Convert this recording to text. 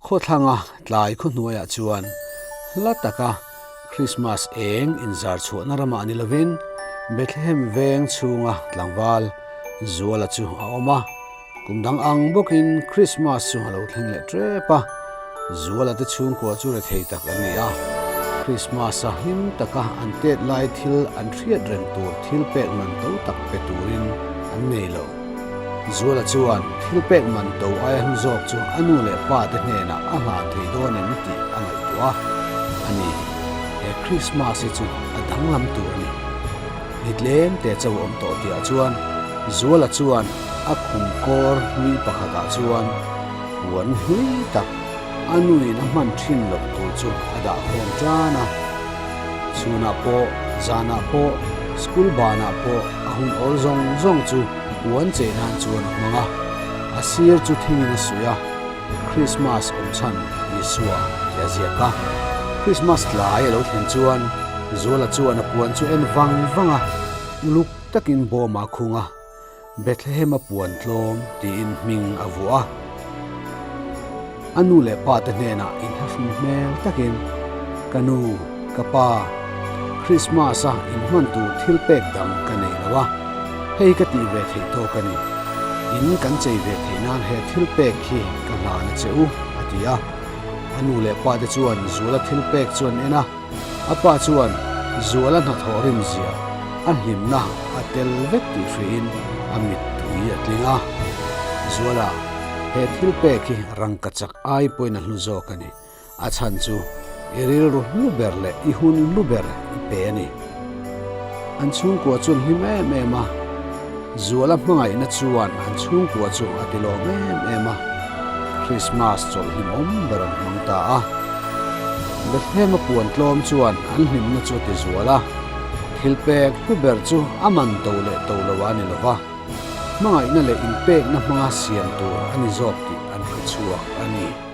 Khawthlanga tlai khawhnuaiah chuan hla taka Krismas eng inzar chhuahna ramah ni lovin Bethlehem veng chhunga tlangval Zuala chu a awm a. Kum dang ang bawkin Krismas chu a lo thleng leh tep a, Zuala te chhungkua chu rethei tak an ni a. Krismas-a hlim taka an tet lai thil an hriat reng tur thil pek man to tak pe turin an nei lo. Zuala chuan thil pek man to aia hnu zawk chu a nu leh pa te hnenah a hlan thei dawn em tih a ngaihtuah a, a ni, he Krismas hi chu a danglam tur a ni. Ni tlem te cho awm tawh tihah chuan Zuala chuan a khum kawr hlui pakhatah chuan puan hlui tak a nuin a hman thin loh tur chu a dah khawm tan a. Chhunah pawh, zanah pawh, school banah pawh a hun awl zawng zawng chu puan chei nan chuan a hmang a. A sir chu thingin a suih a, Krismas awm chhan Isua tih a ziak a. Krismas tlai a lo thlen chuan Zuala chuan a puan chu en vang vang a, uluk takin bawmah a khung a. Bethlehem-a puan tlawm tiin hming a vuah a. A nu leh pa te hnenah inhlahrung hmel takin, Ka nu, ka pa, Christmas-a inhman tur thil pek dang ka nei lo a, hei ka tih ve theih tawk a ni. In kan chei ve theih nan he thil pek hi ka hlan a che u, a ti a. A nu leh pa te chuan Zuala thil pek chu an en a. A pa chuan Zuala hnathawh rimzia a hlimna a tel vek tih hriin a mittui a tling a. Zuala, he thil pek hi rangkachak ai pawhin a hlu zawk a ni. A chhan chu i rilru hlu ber leh i hun hlu ber i pe a ni. An chhungkua chu an hlim em em a. Zuala hmangaihna chuan an chhungkua chu a ti lawm em em a, Krismas chawlh hlimawm ber an hmang ta a. Bethlehem-a puan tlawm chuan an hlimna chu a ti zual a, thil pek hlu ber chu a man to leh to lo a ni lo va, hmangaihna leh inpekna hmanga siam tur a ni zawk tih an hre chhuak a ni.